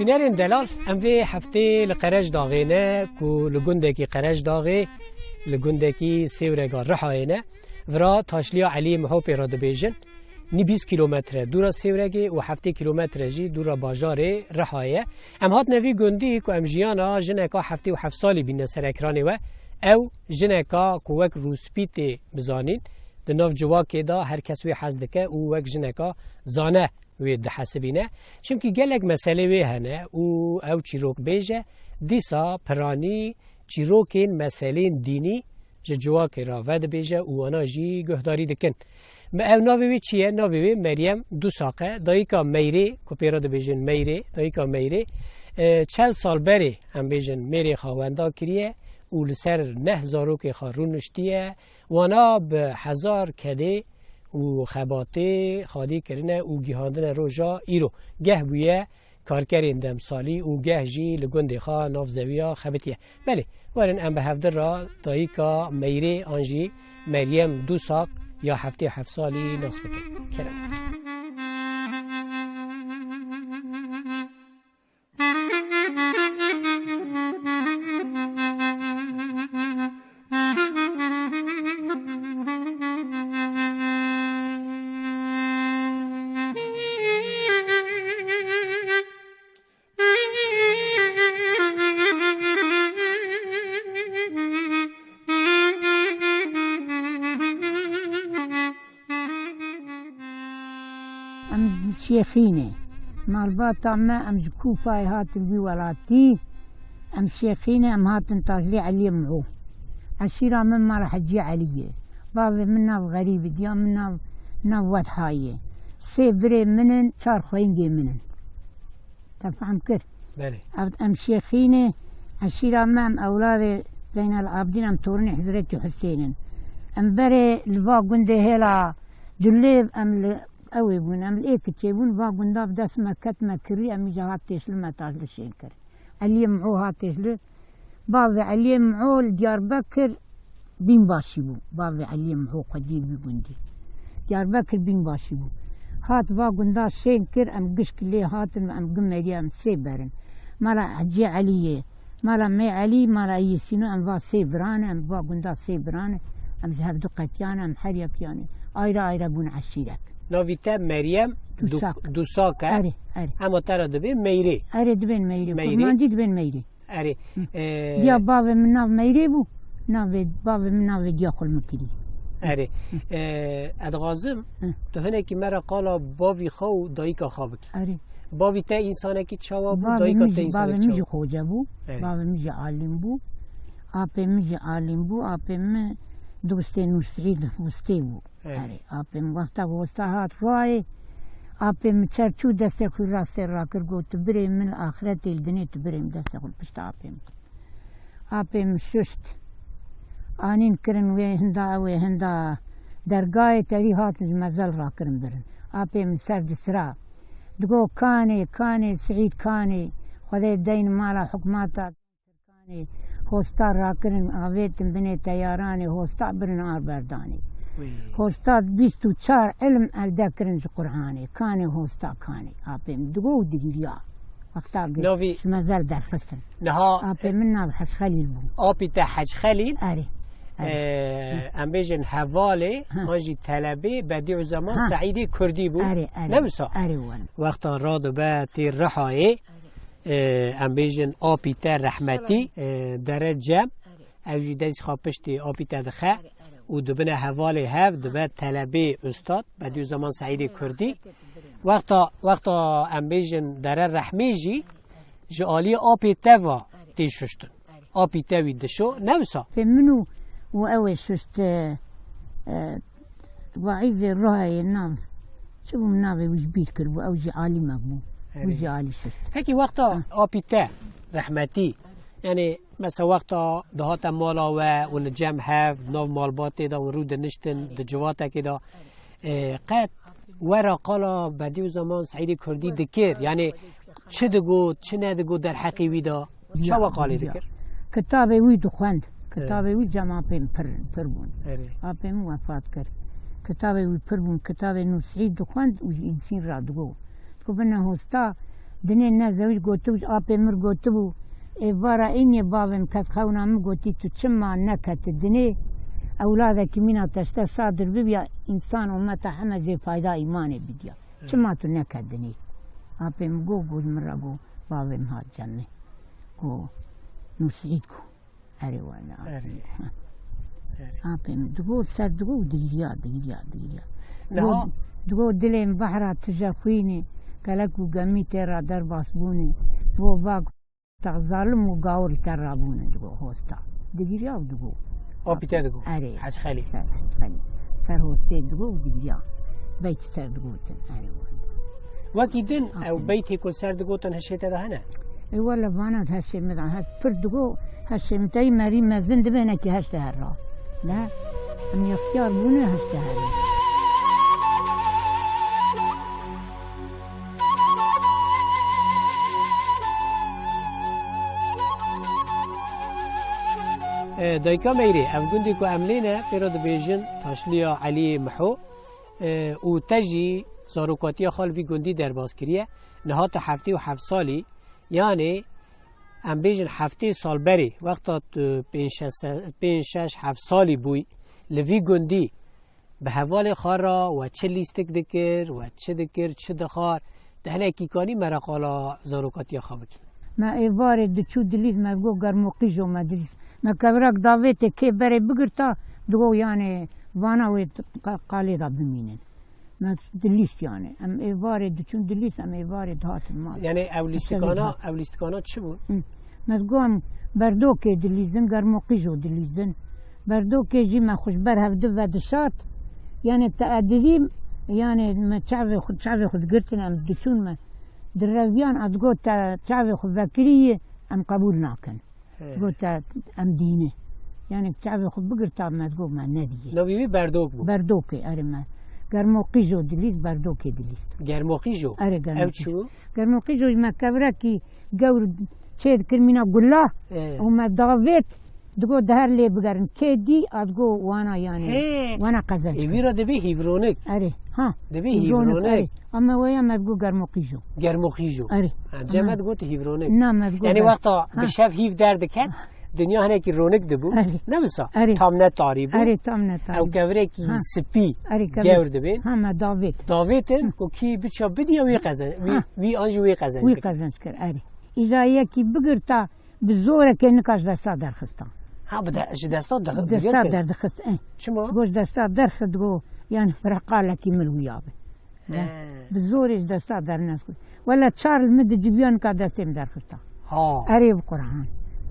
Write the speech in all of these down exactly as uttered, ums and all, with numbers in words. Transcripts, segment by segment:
Bînerên delal, em vê heftê li Qerecdaxê ne ku li gundekî Qerecdaxê, li gundekî Sêwrega Rihayê ne. Vira Taşliya Elî Miho pê re dibêjin. Nî bîst kîlometre dûra Sêwregê û heftê kîlometre jî dûra bajarê Rihayê ye. Em hatine vî gundî ku em jiyana jineka heftê û heft salî bîne ser ekranê we. Ew jineka ku wek rûspî tê bizanîn, di nav civakê de her kes wê hez dike û wek jineka zane wê dihesibîne. Çimkî gelek meselê wê hene û ew çîrokbêj e, dîsa piranî çîrokên meselên dînî ji civakê re vedibêje û wana jî guhdarî dikin. Me ew navê wê çi ye? Navê wê Meryem Dusaq e, dayika Meyrê, ku pê re dibêjin Meyrê, dayika Meyrê. E, çel sal berê, em bêjin, mêrê xwe wenda kiriye û li ser neh zarokê xwe rûniştiye. Wana bi hezar kedê û xebatê xwedî kirine û gihandine roja îro. Geh bûye karkerên demsalî û geh jî li gundê xwe nav zewiya xebitiye. Belê, werin em bi hevdi re dayika Meyrê an jî Meryem Dusaq ya heftê heft salî nas bikin. Kerem. Em şêxî ne. Malbata me, em ji Kûfayê hatin vî welatî. Em şêxî ne, em hatin Taclê Eliyê Miho. Eşîra min mala Hecî Elî ye. Bavê min nav Xerîb e, diya min nav, nav Wedha ye. Sê birê min in, çar xweyingê min in. Te fehm kir? Belê. Ev em şêxî ne, eşîra me, em ewladê Zeynel Abidîn, em torînê Hizretî Husên in. Em berê li va gundê hêla Culêv, em li ew ê bûn, em li ê kiçê bûn, va gunda bi dest me ket, me kirî, em îja hat têşli, me Taclê şên kir. Eliyê Miho hat têşli. Bavê Eliyê Miho li Diyarbekir bînbaşî bû. Bavê Eliyê Miho xwediyê wî gundî. Diyarbekir bînbaşî bû. Hat va gunda şên kir, em gişk lê hatin, em gimeriya, em sê berin. Mala Hecî Elî ye, mala Mê Elî, mala Yîsîno, em va sê biran e, em va gunda sê biran e. Em ji hevdu qetiyan e, em her yek yanî ayre ayre bûn eşîrek. Navî te Meryem Dûsak. Dûsak e. Erê, erê. Hema te re dibê Meyrê. Erê, dibên Meyrê. Meyrê. Kurmancî dibên Meyrê. Erê. Hı. E, diya bavê min nav Meyrê bû. Navê, bavê min navê diya xwe li min kirî. Erê. Hı. E, ez dixwazim Hı. tu hinekî me re qala bavî xwe û dayika xwe bikî. Erê. Bavî te însanekî çawa bû, Bavê dayika min te jî, bavê însanek min çawa jî bû? Xoce bû. Erê. Bavê min jî alim bû. Apê min jî alim bû. Apê min dostê Nûr Sîd Hostê bû. Erê. Erê, apê min wexta hosta hat rayê, apê min çer çû destê xwe rastê rakir, got, "Tu birê min li axiretê, li dinê tu birê min." Destê xwe li pişta apê min. Apê min şuşt. Anîn kirin wê hinda, ew ê hinda dergayê, terî hatin ji mezel rakirin birin. Apê min ser disira. Digo, "Kanê, kanê, Sîd kanê, Xwedê deyn mala hikûmeta." Kanê, hosta rakirin, avêtin binê teyaranê, hosta birin Arberdanê. Wî. Hosta bîst û çar ilm elde kirin ji Qur'anê. Kanê hosta kanê. Apê min digo û digiriya. Wexta ge-, Navî ji mezel derxistin. Niha Apê min nav Hec Xelîl bû. Apî te Hec Xelîl, Erê, erê. e, em bêjin hevalê, Ha. an jî telebê Bedîuzeman Ha. Seîdê Kurdî bû. Erê, erê. Ne wisa? Erê, werim. Wexta radibe tê Rihayê, e, em bêjin apî te rehmetî, e, dere cem, ew jî dest xwe piştî apî te dixe û dibine hevalê hev, dibe telebê ustad, Bedîuzeman Seîdê Kurdî. Wexta, wexta em bêjin dere rehmê jî ji aliyê apê te ve tê şuştin. Apî te wî dişo, ne wisa? Pê min û, û ew ê şuşt, e, e, Vaîzê Rihayê nav, çi bû navê wî ji bîr kiribû, ew jî alimek bû. Wî Erê. jî alî şuşt. Pekî wexta Hı. apî te, rehmetî, yani mesela wexta dihate mala we û li cem hev, nav malbatê de û rû diniştin, di civatekê de, e, qet we re qala Bedîuzeman Seîdê Kurdî dikir? Yani çi digot, çi nedigot derheqê wî de? Çawa qalê dikir? Kitabê wî dixwend. Evet. Kitabê wî cem apê min pir, pir bûn. Erê. Apê min wefat kir. Kitabê wî pir bûn. Kitabê Nûr Sîd dixwend û ji însîn ra digot. Ku bine hosta, Dinê ne zewij gotibû, apê mir gotibû, êvara îniyê bavê min ket xewna min, gotî, tu çima neketi dinê? Ewladekî mîna te ji te sadir bibiya, însan û me te heme zêfayda îmanê bidiya. Çima tu neket dinê? Apê min got, got min re got, bavê min hat cem min. Got, Nûrsîd got. Erê wele. Erê. Erê. Apê min digot, ser digot, digiriya, digiriya, digiriya. Niha Digot, digot dilê min behra tije xwînê, kelek û gemî tê ra derbas bûnê. Digot, va te zalim û gawir te rabûne, digot, hosta. Digiriya û digot. Apî te digot. Erê. Hec Xelî. Ser, Hec Xelî. Ser hostê digot û digiriya. Beyt ser digotin. Erê wele. Wekî din, ew beytê ku ser digotin hişê te de hene? Ê wele vana hişê min de, heş pir digo, hişê min tey merî mezin dibe, nekî heş dihere. Ne? Em yextiyar bûne, heş dihere. E, dayika Meyrê, ev gundê ku em lê ne, pê re dibêjin Taşliya Eliyê Miho. E, û te jî zarokatiya xwe li vî gundî derbas kiriye. Niha tu heftê û heft salî, yanê em bêjin heftê sal berê, wexta tu pênc şeş, pênc şeş heft salî bûyî, li vî gundî bi hevalê xwe re we çi lîstik dikir, we çi dikir, çi dixwar, tu hinekî kanî me re qala zarokatiya xwe bikî? Me êvarê diçû dilîz, me got germoqîjo me dilîz. Me kevirek davêtê kê berê bigirta, digo yanê vana wê qa-, qalê de bimînin. Me dilîst yanê. Em êvarê diçûn dilîst, em êvarê dihatin mal. Yanê ew lîstikana, ew lîstikana çi bû? Hı. Me digo em berdokê dilîzin, germoqîjo dilîzin. Berdokê jî me xwe ji ber hevdu vedişart. Yanê te edilîm, yanê me çavê xwe, çavê xwe digirtin, em diçûn me direviyan, a digo te çavê xwe vekirî, em qebûl nakin. He. Got, "Te em dîne." Yani çavê xwe bigirta me, got, "Me nediyê." Navê wî Berdok bû. Berdokê, erê me. Germoqîjo dilîz, Berdokê dilîz. Germoqîjo? Erê, Germoqîjo. Ew çi bû? Germoqîjo me kevrekî gewr çê dikir mîna gula. He. Û me davêt, digo, "Di her lê bigerin." Kê dî, a digo, "Wana yani." He. Wana qezenç. Ê, wî ra dibê hîvronik. Erê, ha. Dibê hîvronik, hîvronik. Erê. Ama weya me digo germoqîjo. Germoqîjo. Erê. Ha, cem me digot hîvronik. Na, me digot. Yani wexta bi şev hîv derdiket, dinya hinekî ronik dibû. Erê. Ne wisa? Erê. Tam ne tarî bû. Erê, tam ne tarî. Ew kevirekî spî gewr dibên. Ha, me davêt. Davêtin, ku kî biça bidiya wî qezen-, wî, wî an jî wî qezenç kir. Wî qezenç kir, erê. Îja yekî bigirta, bi zoreke nika ji desta derxistan. Ha, bi de-, ji desta de-, desta derdixist, eh. Çima? Go ji desta derxist, go, yani, bira qalekî min wiya be. He. Bi zorê ji desta dernexist. Wele çar li min dicibiya nika destê min derxistan. Ha. Erê bi Quran.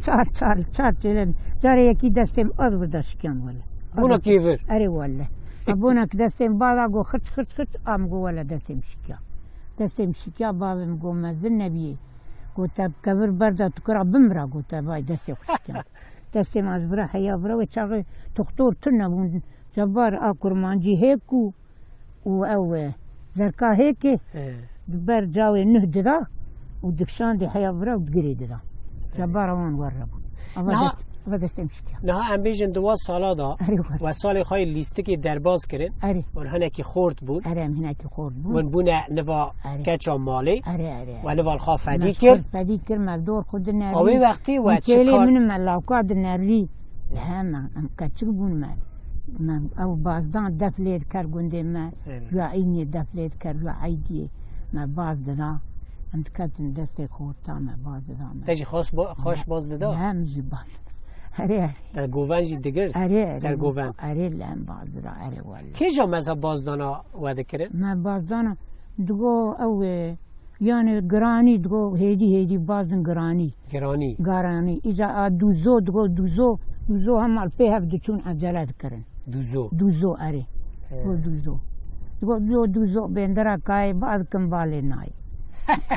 Çar, çar, çar çêle. Carê yekî destê min ad birda şikiyan wele. Bona kêvir. Erê wele. Ha, bona ki destê min bada go xirç, xirç, xirç, am go wele destê min şikiya. Destê min şikiya, bavê min go mezin nebiyê. Got, "Te bi kevir berda, tu kira bimira," got, "Te vay destê xwe şikiyan." Destê me ez bira heya bira wê çaxê toxtor tune bûn. Cebar a kurmancî hêk û, û ew, e, zerka hêkê He. Bi ber cawê nuh dida û dikşandê heya bira û digirê dida. Cebar a wan werre bûn. Ava Niha dest, ava destê min şikiya. Niha em bêjin di wa sala da Erê were. We salê xwe yê lîstikê derbaz kirin. Erê. Hûn hinekî xort bûn. Erê, em hinekî xort bûn. Hûn bûne niva Erê. Keça malê. Erê, erê, erê. We niva li xwe fedî kir. Me xort fedî kir, me dor xwe dinerî. A wê wextê we çi kêlê kar min me lawka dinerî. He, me, em keçik bûn me. Me ew bazdan def lê diker gundê me. Erê. Ya îniyê def lê diker, ya eydiyê. Me baz dida. Em diketin destê xorta me, baz dida me. Te jî xas ba-, xaş baz dida? He, min jî baz dida. Erê, erê. Te goven jî digir? Erê, erê. Ser goven? Erê, lem baz dida, erê wele. Kêja meza bazdana we dikirin? Me bazdana, digo ew, e, yani giranî, digo hêdî hêdî bazin giranî. Giranî. Garanî. Îca a dûzo, digo dûzo, dûzo hema li pê hev diçûn ecele dikirin. Dûzo. Dûzo, erê. He. Go dûzo. Go yo dûzo bêndira kayê baz kim balê nayê.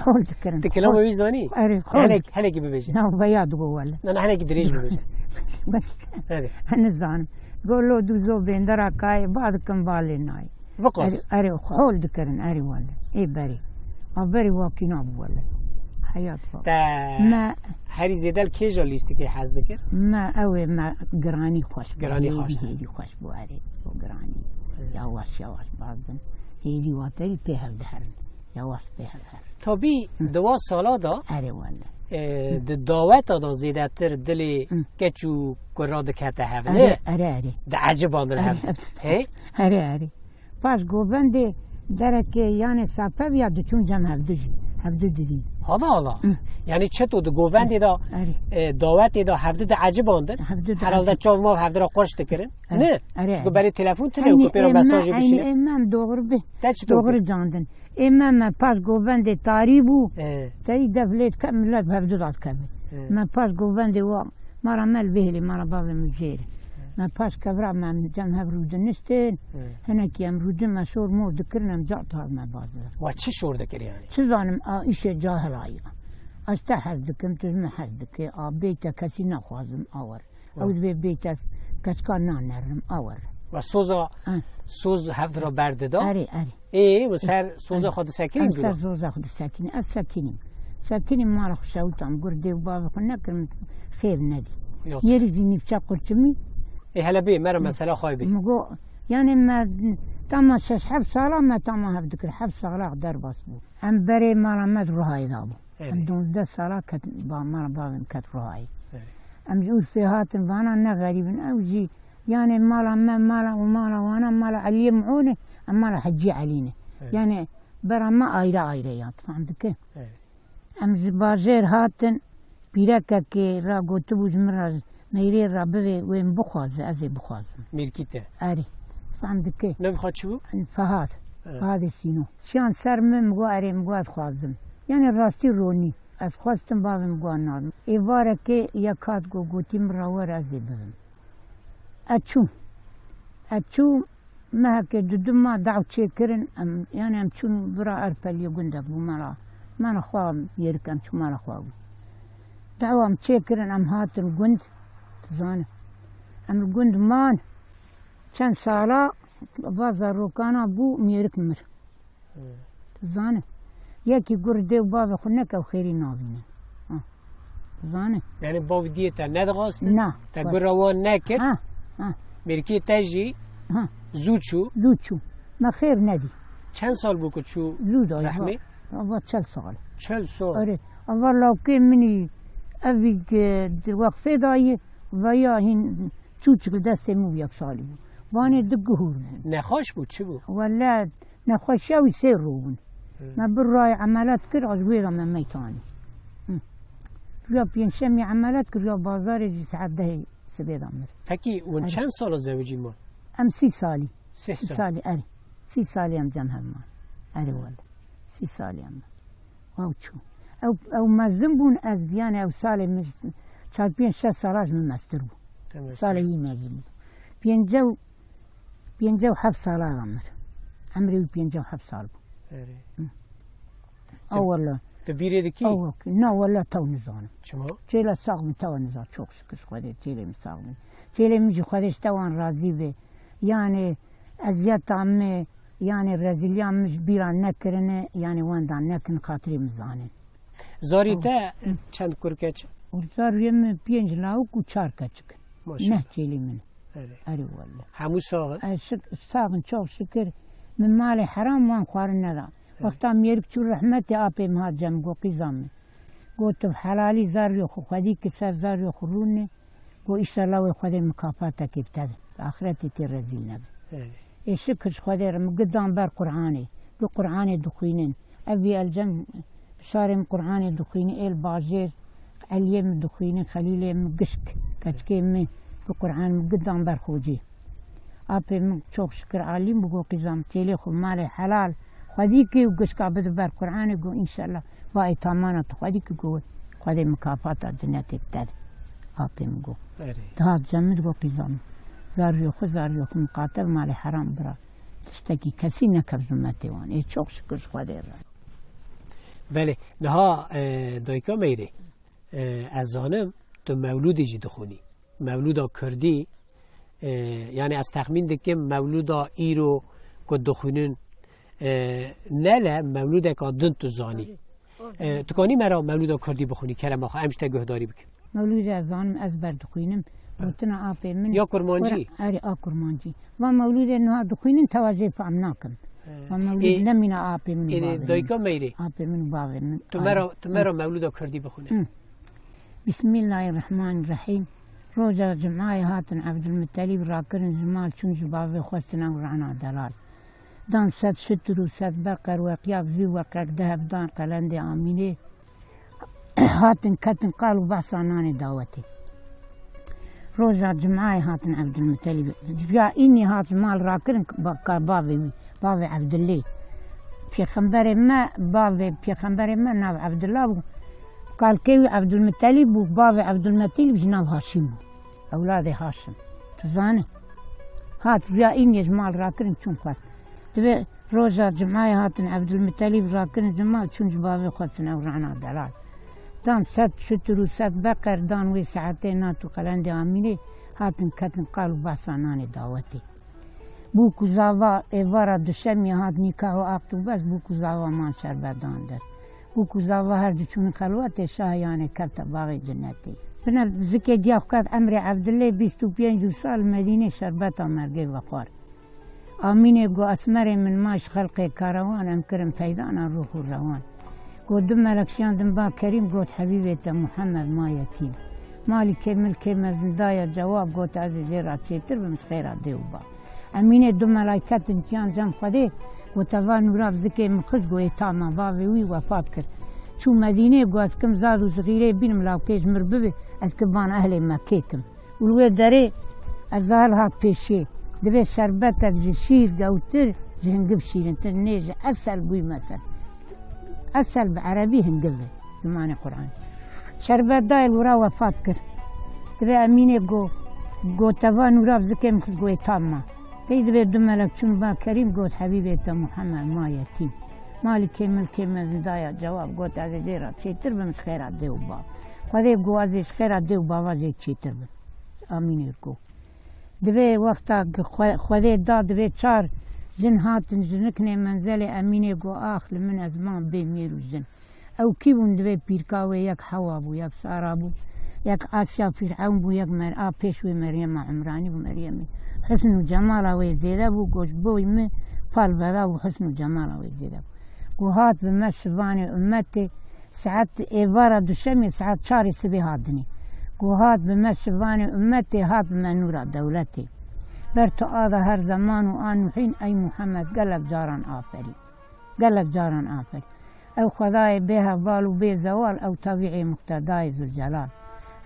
Hol dikirin. Tu kilama wî zanî? Erê, hol. Henek, henekî bibêje. Na, veya digo wele. Na, na, henekî dirêj bibêje. Hadi. Nizanim. Go lo dûzo bêndira kayê baz kim balê nayê. Viqas. Erê, erê, hol dikirin, erê wele. Ê berê. A berê wakî nabû wele. Heyat bak. Te Me herî zêde li kêja lîstikê hez dikir? Me ew ê me giranî xweş bû. Giranî Hêdî, xweş. Hêdî xweş bû, erê. O giranî. Erê. Yavaş yavaş bazin. Hêdî waterî pê hev diherin. Ya wast bê hev hev. Tabî di wa sala da, Erê wele. e, di daweta da zêdetir dilê Hı. keç û kura dikete hev, Erê, ne? Erê, erê. Di ecibandin hev. Erê, Hey? erê, erê. Paş govendê derekê yanê sapev ya diçûn cem hevdu jî. Hevdu didî. Hala hala. Hı. Yani çeto di govendê da, Erê. e, dawetê da hevdu di ecibandin. Hevdu di Herhalde ecib- çav mav hevdu ra qoş dikirin. Erê. Ne? Erê, Çünkü erê. berê telefon tine Eynî ku pêra ê me, mesajê eynî bişîne. ê me em doğru bi. Te çi Doğru dikir? candin. Ê me, me paş govendê tarî bû. Ee. Teyî def lê dike, millet bi hevdu da dikeve. Ee. Me paş govendê wa, mara me li bêhlê, mara bavê min jêr. Me paş kevra me cem hev rûdiniştin. Ee. Hinekî em rûdin me şor mor dikirin, em ca tav me bazir. Wa çi şor dikir yani? Çi zanim, a, îşê cahil ayî. Ez te hez dikim, tu ji min hez dikî. A, bêyte kesî naxwazim, a wer. Ew dibê bêyte s-, keçika nanerim, a wer. Ve soza, Ha. soz hev ra berdida. Erê, erê. Ê, û ser soza xwe disekinî Em ser dûra. soza xwe disekinî. Ez sekinîm. Sekinîm mala xwe şewitam. Gur dê û bavê xwe nekirim, xêr nedî. Yok. Yêrî jî nîvçe qurçimî. Ê, hele bê, mera mesela xwe bê. Min got, yani me tama şeş heft sala me tama hev dikir. Heft sala derbas bû. Em berê mala me di Ruhayê da bû. Erê. Em duzdeh sala ket, ba, mala bavên ket Ruhayê. Erê. Em ji Urfê hatin, vana ne xerîb in. Ew jî, yani mala me, mala û mala wana, mala Eliyê Miûn e, em mala Hecî Elî ne. Erê. Yani bera me ayrı ayrı ya, tu fam dike? Erê. Em ji bajêr hatin, pîrekekê ra gotibû ji min ra, meyrê ra bivê, wê min bixwaze, ez ê bixwazim. Mîrkî te? Erê. Fam dike? Navê xwe çi bû? Fehad. Erê. Fehadê Sîno. Şiyan ser min, min got, erê, min got, ez xwazim. Yani rastî ronî. Ez xwestim bavê min got, na. Êvarekê yek hat got, gotî min ra were ez ê bibim. Ez çûm. Ez çûm, mehekê didu ma daw çêkirin, em, yani em çûn bira Erpeliyê gundek bû mala. Mala xwe mêrik em çû mala xwe bû. Dawa em çêkirin, em hatin gund, tu zane. Em li gund man, çend sala va zarokana bû mêrik mir. Hı. Tu zane. Yekî gur dê û bavê xwe neke, ew xêrî nabîne. Ha. Tu zane. Yani bav diyê te nedixwastin? Na. Te gura wan nekir? Ha, ha. Mêrkê te jî Ha. zû çû? Zû çû. Me xêr nedî. Çend sal bû ku çû Zû da, rehmê? va, va çel sal. Çel sal? Erê. Ava lawkê min î, evî ke di wexfê da yî, veya hîn çûçik li destê min bû, yek salî bû. Vanê di guhûr bû. Nexweş bû, çi bû? Wele Nexweşiya wî sê rû bûn. Hı. Me bir rayê emeliyat kir, ez wê re me meytanî. Hı. Riya pênşemî emeliyat kir, riya bazarê jî saet dehê sibê de mir. Pekî, hûn Erê. çend sala zewicî man? Em sî salî. Sî Sî sal. salî, erê. Sî salî em cem hev man. Erê wele. Sî salî em. Ew çû. Ew, ew mezin bûn, ez, yani ew salê min çar pênc şeş sala ji min mestir bû. Demek Salê ki. wî mezin bû. Pêncew Pêncî û heft sala ra mir. Emrê wî pêncî û heft sal bû. Erê. Hı. Tu, A wele. tu bîrê dikî? A wek. Na wele, tew nizanim. Çima? Çêle sax bin, tewa nizanim. Çok şükür Xwedê çêlê min sax bin. Çêlê min jî Xwedê ji te wan razî be. Yani eziyeta min, yani rezîliya min ji bîra nekirine, yani wenda nekin, xatirê min zanin. Zarî Ew. te çend kurkeç? Zariyê min pênc lawik û çar keçik. Maşallah. Neh çêlê min. Erê. Erê wele. Hemû sax in? Ez şik-, sax in, çok şükür. Min malê heram wan xwarin neda. Erê. Wexta mêrik çû rehmetê, apê min hat cem, got, qîza min. Got, tu bi helalî zariyê xwe xwedî ki ser zariyê xwe rûne. Got, înşallah wê Xwedê mikafatekê bi te de. Bi axiretê tê rezîl nebe. Erê. Ê şikir ji Xwedê re min gidan ber Qur'anê. Gi Qur'anê dixwînin. Ev vî elcem Bişarê min Qur'anê dixwînî, êl bajêr, Eliyê min dixwînî, Xelîlê min gişk, keçikê min bi Qur'an min gidan ber xocê. Apê min çok şükür alî min, got, qîza min, çêlê xwe malê helal xwedî kê û gişka bide ber Qur'anê, got, înşallah va ê tamana tu xwedî kî, got, Xwedê mikafata cinetê bi te de. Apê min got. Erê. Dihat cem min, digot, qîza min, zariyê xwe, zariyê xwe miqate bi malê heram bira. Tiştekî kesî nekev zûmetê wan. Ê çok şükür ji Xwedê re. Belê, niha, e, dayika Meyrê, e, ez zanim tu mewlûdê jî dixwînî. Mewlûda kurdî, e, yani ez texmîn dikim mewlûda îro ku dixwînin, e, ne le mewlûdeka din tu zanî. E, tu kanî me re mewlûda kurdî bixwînî, kerema xwe, em ji te guhdarî bikin. Mewlûdê ez zanim, ez ber dixwînim. Gotina apê min. Ya kurmancî? Were, erê, a kurmancî. Va mewlûdê niha dixwînin, tewa jê fehm nakim. He. Va mewlûd Ê, nemîna apê min û ê, bavê min. Dayika meyrê? Apê min û bavê min. Tu me ra, tu me ra mewlûda kurdî bixwîne. Hı. Bismillahirrahmanirrahîm. Roja Cum'ayê hatin Ebdulmutelîb rakirin ji mal, çûn ji bavê xwestin ew rana delal. Dan sed şitir û sed beqer, weqyak zû weqek dehev dan qelendê Amînê. Hatin ketin qal û behsa nanê dawetê. Roja Cum'ayê hatin Ebdulmutelîb. Cuya înî hat ji mal rakirin ba-, ka bavê wî, bavê Ebdillê. Pêxemberê me, bavê pêxemberê me nav Ebdillah bû. Kalkê wî Ebdulmutelîb bû, bavê Ebdulmutelîb ji nav Haşîm bû. Ewladê Haşim. Tu zane. Hat cuya înî ji mal rakirin çûn xwest. Divê Roja Cum'ayê hatin Ebdulmutelîb rakirin ji mal, çûn ji bavê xwestin ew rana delal. Dan sed şitir û sed beqer dan wê saetê nat û qelendê Amînê, hatin ketin qal û behsa nanê dawetê. Bûk û zava êvara duşemiyê hat nîkah û aqd û bes, bûk û zava man şerbet dan dest. Bûk û zava her du çûn xelwetê, şahê yanê kefte baxê cinetê. Bine zikê diya xwe ket emrê Ebdilê, bîst û pênc û sal Medînê şerbeta mergê vexwar. Amînê got, Esmerê min, ma ji xelqê karewan, em kirin feydana ruh û rewan. Got, du melek şiyandin ba Kerîm, got, Hebîbê te Muhammed ma yetîm. Malî kê milkê mezin daye cewab, got, Ez ê jê re çêtir bim ji xêra dê û bav. Emînê du melek ketin çiyan cem Xwedê, got, Teva nûra bi zikê min xist, got, Ê tama, bavê wî wefat kir. Çû Medînê, got, Ez kim zad û zixîrê bînim, lawkê ji mir bibê, ez kim van ehlê Mekkê kim. Û li wê derê Ezahil hat pêşiyê. Divê şerbetek ji şîr gewtir, ji hingiv şîrintir, nê ji esel bûy mesel. Esel bi erebî hingiv e, zimanê Qur'an. Şerbet dayê li wira wefat kir. Divê Emînê go, go teva nûra bi zikê min xist, go ê tam ma. Tey divê du melek çûn ba Kerîm, got, Hebîbê te Muhammed ma yetîm. Malî kê milkê mezin daya cewab, got, Ez ê jê re çêtir bim ji xêra dê û bav. Xwedê go, Ez ê ji xêra dê û bava jê çêtir bim. Amînê go. Divê wexta ku xwe-, Xwedê da, divê çar jin hatin, jiniknê menzelê Emînê go, Ax li min, ez mam bê mêr û jin. Ew kî bûn? Divê pîrka wê yek Hewa bû, yek Sara bû, yek Asya Fîr'ewn bû, yek Mer-, a pêş wê Meryema Imranî bû, Meryemê. Husn û cemala wê zêde bû, go ji bo min pal veda bû, husn û cemala wê zêde bû. Go hat bi me şivanê ummetê, Saet êvara duşemê saet çarê sibê hat dinê. Ku hat bi me şivanê ummetê, hat bi me nûra dewletê. Ber tu ada her zeman û a Nuhîn, ey Muhammed, gelek caran aferîn. Gelek caran aferîn. Ew Xwedayê bê heval û bê zewal, ew tabîê muqtedayê Zülcelal.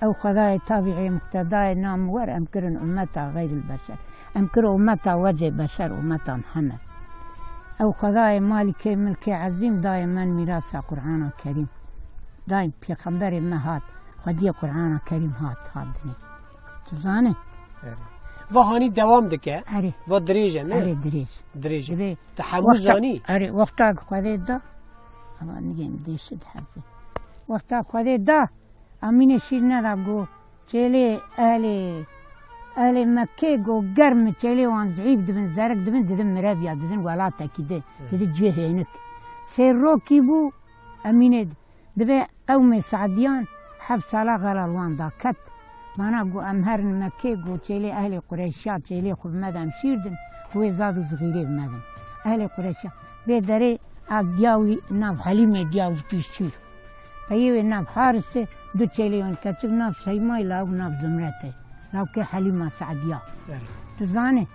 Ew Xwedayê tabîê muqtedayê nam wer em kirin ummeta xeyril beşer. Em kir ummeta wecê beşer, ummeta Mihemed. Ew Xwedayê malîkê milkê ezîm dayê men mîrasa Qur'ana Kerîm. Dayê pêxemberê me hat, xwediyê Qur'ana Kerîm hat, hat dinê. Tu zanî? Erê. Va hanî dewam dike. Erê. Va dirêj e, ne? Erê, dirêj. Dirêj e. Divê Te hemû wexta-, zanî? Erê, wexta ku Xwedê da, ama nigên dêşi diheze. Wexta Xwedê da, Amînê şîr neda, got, Çêlê ehlê, ehlê Mekkê, got, germ in, çêlê wan zîf dibin, zerik dibin, didin mireviya, didin welatekî din, didin cihê hênik. Sê rokî bû, Emînê dibê qewmê Sadiyan heft sala xelal wan da ket. Mana got, em herin Mekkê, got, çêlê ehlê Qureyşiya, çêlê xwe bi me de em şîr din, wê zad û zixîrê bi me din. Ehlê Qureyşiya. Vê derê a diya wî nav Helîmê diya wî pîştîr. Peyê wê nav Harisê, du çêlê wan keçik nav Şeymayê, law nav Zumretê. Lawkê Helîma Sadiya. Evet. Tu zanî,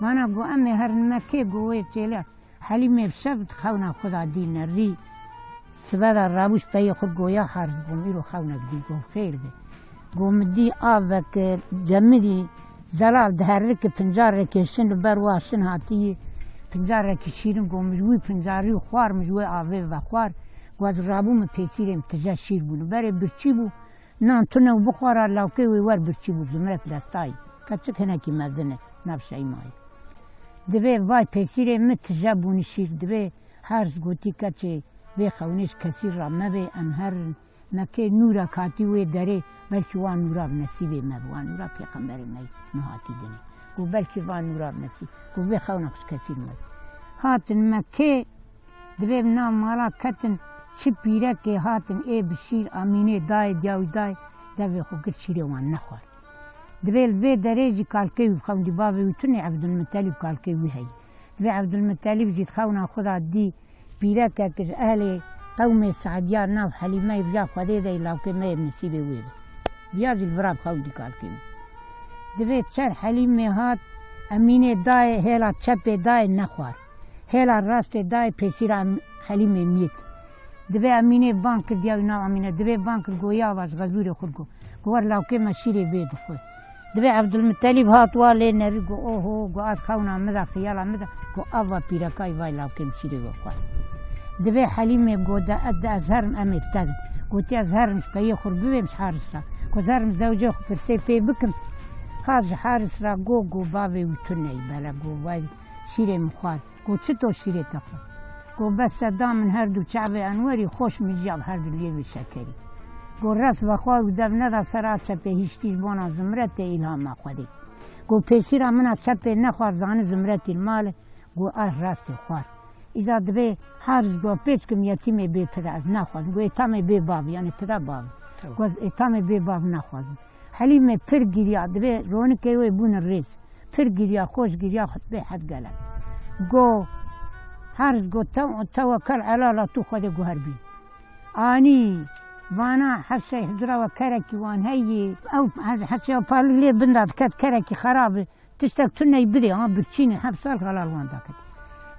vana got, em ê herin Mekkê, got, wê çêlê Helîmê bi şev di xewna xwe da dîne rî. Sibe da rabûş peyê xwe, got, ya Haris, got, îro xewnek dî, got, xêr be. Got, min dî avek, e, cemidî zelal diherike, pincar rêkêşin li ber wa şin hatî, pincar rêkî şîrin, got, min ji wî pincarî xwar, min ji wê avê vexwar. Got, ez rabûm, min pêsîrê min tije şîr bûn. Berê birçî bû, nan tune û bixwara, lawkê wê wer birçî bû, Zumret destayî. Keçik hinekî mezin e, nav Şeymayê. Divê vay pêsîrê min tije bûnî şîr, divê Haris gotî, keçê vê xewnê ji kesî ra mebe, em herin. Mekkê nûrek hatî wê derê, belkî wan nûra bi nesîbê me bi, wan nûra pêxemberê me yî niha hatî dinê. Got belkî van nûra bi nesîb, got vê xewna xwe ji kesî me bi. Hatin Mekkê, divê bi nav mala ketin, çi pîrekê hatin ê bi şîr, Amînê dayê, diya wî dayê, devê xwe girt, şîrê wan nexwar. Dibê li vê derê jî kalkê wî bi xewn dî, bavê wî tunê Ebdulmutelîb kalkê wî heyî. Dibê Ebdulmutelîb jî di xewna xwe de dî pîrekek ji ehlê qewmê Seediya nav Helîmeyê riya Xwedê de yê lawkê me yê bi nisîbê wê be. Viya jî li vira bi xewn dî kalkê wî. Dibê çer Helîmê hat, Emînê dayê hêla çepê dayê nexwar. Hêla rastê dayê pêsîra Em-, Helîmê mît. Dibê Emînê bang kir, diya wî nav Emîne. Dibê bang kir, go ya va ji xezûrê xwe go. Go wer lawkê me şîrê vê dixwe. Dibê Ebdulmutelîb hat wa lê nerî go oho, go ez xewna min de, xiyala min de, go ava pîrekayî vay lawkê min şîrê we xwar. Dibê Helîmê go de ez, de ez herim em ê bi te de. Gotî ez herim ji peyê xwe bibêm ji Haris re. Go ez herim zewcê xwe pirsê pê bikim. Hat ji Haris re go, go bavê wî tuneyî bele, go vay şîrê min xwar. Go çito şîrê te xwar? Go bes seda min her du çavê Enwerî, xweş min jiya bi her du lêvê şekerî. Go rest vexwar û dev neda ser a çepê hiştî ji bona Zumretê îlhama Xwedê. Go pêsîra min a çepê nexwar, zani Zumretî li mal e. Go ez rastê xwar. Îca dibê Haris go pêç kim yetîmê bê pir ez naxwazim. Go êtamê bê bav, yanî pira bav. Tamam. Go ez êtamê bê bav naxwazim. Helîmê pir giriya, dibê ronikê wê bûne rêz. Pir giriya, xweş giriya, xutbê hed gelek. Go, Haris go, "Tew-, tewekel elala tu Xwedê guher bî." Anî, vana heşey hicra we kerekî wan heyî. Ew hez-, heşeya parlî lê binda diket, kerekî xerab e. Tiştek tu ney bidê, ha birçînê heft sal halal wan daket.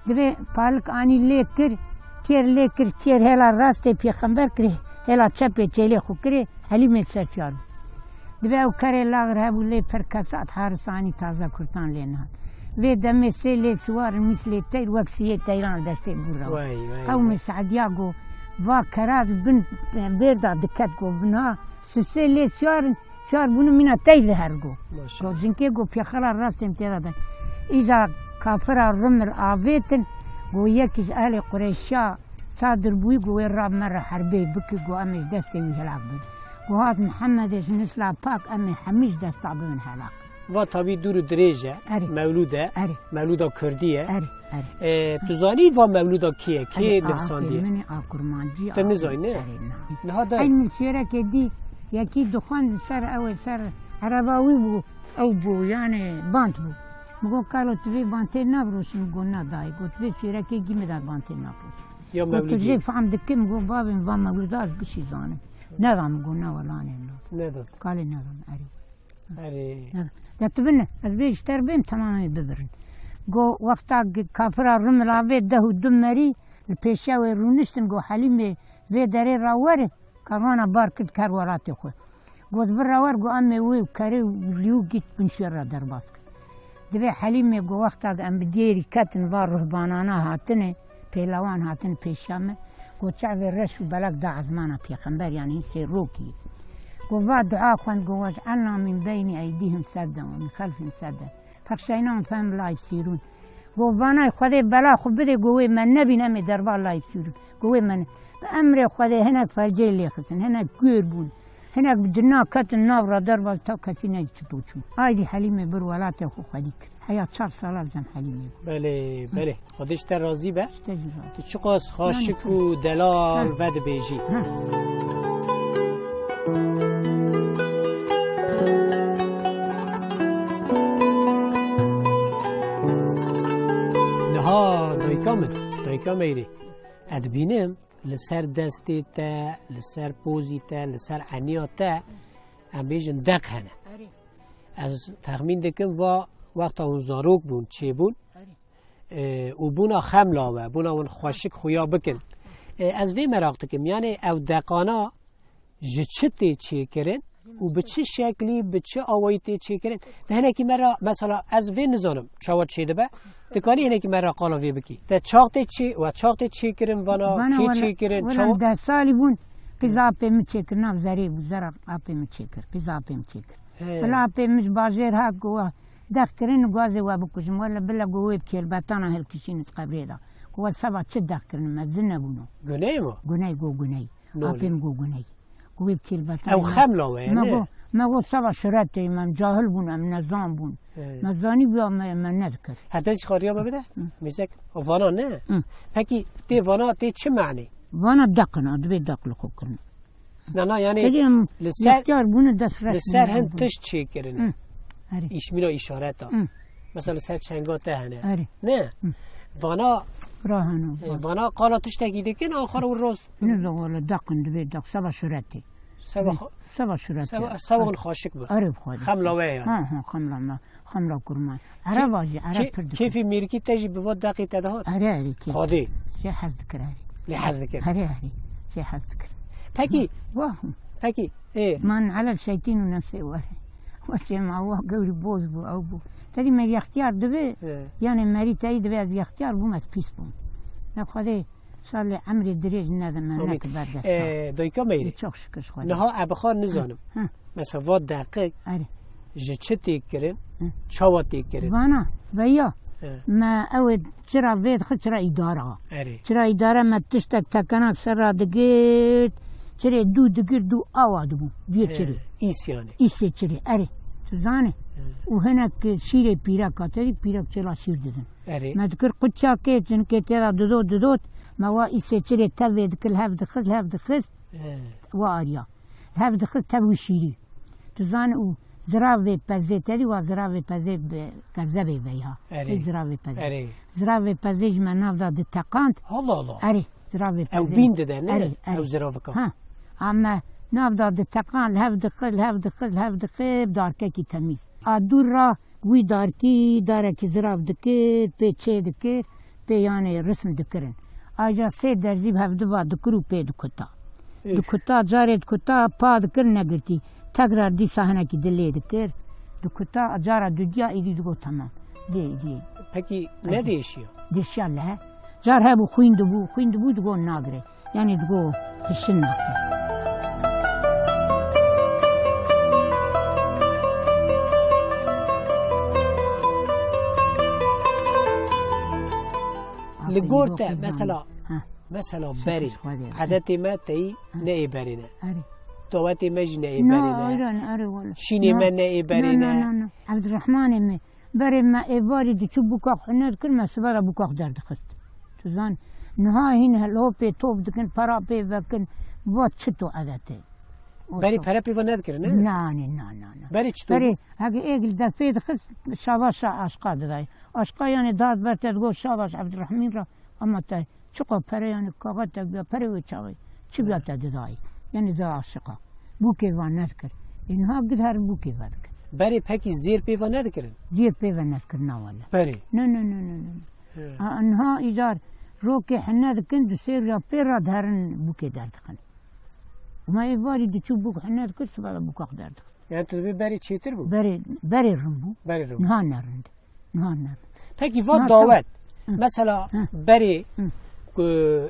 Dibê palik anî lê kir, têr lê kir, têr hêla rastê pêxember kirê, hêla çepê çêlê xwe kirê, Helîmê ser çar bû. Dibê ew kerê laxir hebû lê pir kesat, Haris anî taze kurtan lê nihat. Vê demê sê lê siwar in, mîslê teyr wek siyê teyran li deştê bû rew. Vay, vay, Qewmê vay. Seediya go, va kera di bin bêrda diket go, binha sisê lê siwar in, Şar bûne mîna tey li her go. Maşallah. Go jinkê go pêxela rastên tê de de. Îca kafira Rumil avêtin, go yekî ji ehlê Qureyşiya sadir bûyî, go wê ra me re herbê biki, go em ê ji destê wî helak bin. Go hat Mihemedê ji nisla pak, em ê hemî ji desta bibin helak. Va tabî dûr û dirêj e, Erê. Mewlûd e, Erê. Mewlûda Kurdî ye. Erê, erê. E, tu zanî va mewlûda kê ye, kê Erê, nivîsandiye? Min ê a kurmancî, Tu a nizanî, ne? Erê, na. Niha de Eyn min şêrekê dî, yekî dixwend li ser ew ê ser ereba wî bû, ew bû, yani bant bû. Min got, "Kalo, tu vê bantê navroşî?" Min got, "Na dayê." Got, "Vê şêrekê gî min de bantê navroşî." Ya Got, "Tu mewlûdî. Jê fehm dikim?" Min got, "Bavê min va mewlûda ez gişî zanim." Neda min got, "Na welanê na." Neda. Kalê neda min, erê. Erê. De tu bin, ez bê ji te re bêm, temamê bibirin. Go wexta g-, kafira Rumil avê deh û du merî li pêşiya wê rûniştin, go Helîmê vê derê ra were, karwana bar kir diker welatê xwe. Got, "Vir ra wer," go, "Em ê wê û kerê û lî û gît bin şêr re derbas kir." Dibê Helîmê go wexta em bi dêrî ketin va ruhbanana hatine, pêlawan hatin pêşiya me, go çavê reş û belek da ezmana pêxember, yani hîn sêrokî. Go va dua xwend, go, "Vec'elna min beynî eydîhim sedden ve min xelfihim sedden. Fexşeynahum fehum la yubsirûn." Go, "Vanay Xwedê bela xwe bidê, go wê me nebîn, em ê derva la yubsirûn." Go wê me ne-, bi emrê Xwedê hinek felcê lê xistin, hinek kûr bûn, hinek bi cina ketin nav ra derva ta kesî ne çi poçûn. Aydî Helîmê bir welatê xwe xwedî kir. Heya çar sala li cem Helîmê bû. Belê, belê. Xwedê ji te razî be. Ji te jî razî. Tu çiqas xaşik û delal vedibêjî. Niha dayika min, dayika Meyrê, ez dibînim li ser destê te, li ser pozî te, li ser eniya te, em bêjin deq hene. Erê. Ez texmîn dikim va wexta hûn zarok bûn, çêbûn, Erê. e, û bûna xemla we, bûna hûn xweşik xuya bikin. E, ez vê meraq dikim, yani ew deqana ji çi tê çêkirin û bi çi şeklî, bi çi awayî tê çêkirin? Di hinekî me re, mesela, ez vê nizanim çawa çêdibe. Dikarî hinekî me re qala vê bikî? Te çax tê çê, we çax tê çêkirin vana, Vana kê wele, çêkirin, wele çawa? Deh salî bûn, qîza apê min çêkir, nav zerê bû, zera apê min çêkir, qîza apê min çêkir. He. Bila apê min ji bajêr hat, go we dex kirin, gazê we bikujim. Wele bile, go wê bi kêlbetana hilkişîn ji qebrê de. Go we seba çi dex kirin, me zin nebûno. Guney mi? Guney, go guney. Nolê. Apê min go guney. Go wê bi kêlbetana Ew me-, xemla we ye, me ne? Go, me go seba şiret tê, me cahil bûn, em nezan bûn. He. Me zanî biya me, me nedikir. Heta jî xariya me bide? Hı. Mêzek, vana ne? Hı. Pekî tê vana tê çi manê? Vana deqina, dibê deq li xwe kirin. Na, na, yani Hediye em li ser, yekdar bûne, dest li reş ser bûne, hin bûne. Tişt çê kirine. Hı. Erê. Îşmîna îşareta. Hı. Mesela li ser çenga te hene. Erê. Ne? Hı. Vana, Bira heno, e, vana. Vana qala tiştekî dikin, axir û rost. Ne da wala deqin dibê deq, seba şuretê. Seba Hı. xo-, Seba şuretê. seba, seba hûn xaşik bû. Erê, xaşik. Xemla we yani. Ha, ha, xemla me. Xemla kurman. Kê-, Ereba jî, Ereb kê-, pir dikin. Kêfî mêrikî te jî bi va deqî te dihat? Erê, erê, kêf. Xwedê. Jê hez dikir, erê. Lê hez dikir. Erê, erê. Jê hez dikir. Pekî. Wah. Pekî. Ê. Man elel şeytîn û nefsê were. Wextê ma wah gewrî boz bû, ew bû. Tedî me yextiyar dibe, Ê. yani merî teyî dibe ez yextiyar bûm, ez pîs bûm. Ne Xwedê şalê emrê dirêj nede me, Amîn. Neke ber desta. Ê, dayika me Ê, yê. Çok şükür Xwedê. Niha ebixan nizanim. Hı. Mesela va deqiq Erê. ji çi tê kirin, Hı. çawa tê kirin? Vana, veya. He. Me ew ê çira vê dixist, çira îdara. Erê. Çira îdara me tiştek tekenak ser ra digirt, çirê dû digirt, dû awa dibû. Duyê He, çirê. Îs yani. Îsê çirê, erê. Tu zanî? He. Û hinek şîrê pîrek hatedî, pîrek çêla şîr didin. Erê. Me dikir quçakê, çinkê tê de didot, didot. Me wa îsê çirê tevê dikir, li hev dixist, li hev dixist. He. Wa ariya. Li hev dixist tev û şîrî. Tu zanî û ziravê pezê tedî wa ziravê pezê bi qezebê veya. Erê. Ê ziravê pezê. Erê. Ziravê pezê ji me nav da diteqand. Allah Allah. Erê, ziravê pezê. Ew bîn dide, ne? Erê, erê. Ew ziravika. Ha. Ame nav da diteqand, li hev dixist, li hev dixist, li hev dixist, bi darkekî temîz. A dûr ra wî darkî, darekî zirav dikir, pê çê dikir, pê yanê rism dikirin. Aja sê derzî bi hevdiva dikir û pê dikuta. Êş. Dikuta, carê dikuta, pa dikir negirtî. Tekrar dîsa hinekî dilê dikir. Dikuta, cara dudiya êdî digot temam. Dê, dê. Pekî Pekî. Nedêşiya? Dêşiya le. Car hebû xwîn dibû, xwîn dibû digot nagire. Yani digo pişin nakin. Li gor te, mesela, Ha. mesela Şükür berê, Xwedê. Edetê me teyî Ha. ne ê berê ne. Erê. Dawetê me jî ne ê Na, berê ne. Ayran, erê wala. Şînê Na. me ne ê berê Na, na, ne. na, na. Ebdurrahmanê me. Berê me êvarî diçû bûka xwe nedikir, me sibe de bûka xwe derdixist. Tu zan, niha hîn helopê top dikin, pera pê vekin, va çi to edetê. O Berê to- pere pê ve nedikirin, ne? Nanê, na, na, na. Berê çi to Berê, bû? Heke êk li defê dixist, şavaşa aşqa didayê. Aşqa yanê dad ber te digot şavaş Ebdurrahmîn ra, ama te Çiqa pere, yani kaxetek biya pere wê çaxê. Çi biya te didayî? Yani da aşiqa. Bûkê va nedikir. Ê niha gid her bûkê va dikir. Berê pekî zêr pê va nedikirin? Zêr pê va nedikir, na wele. Berê? Ne, ne, ne, ne, ne. He. A, niha îcar rokê hine dikin, du sê riya pê ra derin bûkê derdixin. Ma ê varî diçû bûk hine dikir, siba da bûka xwe derdixin. Yani tu dibê berê çêtir bû? Berê, berê rind bû. Berê rind. Niha ne rind. Niha ne. Pekî va Na dawet. Hı. Mesela Hı. berê Hı. ku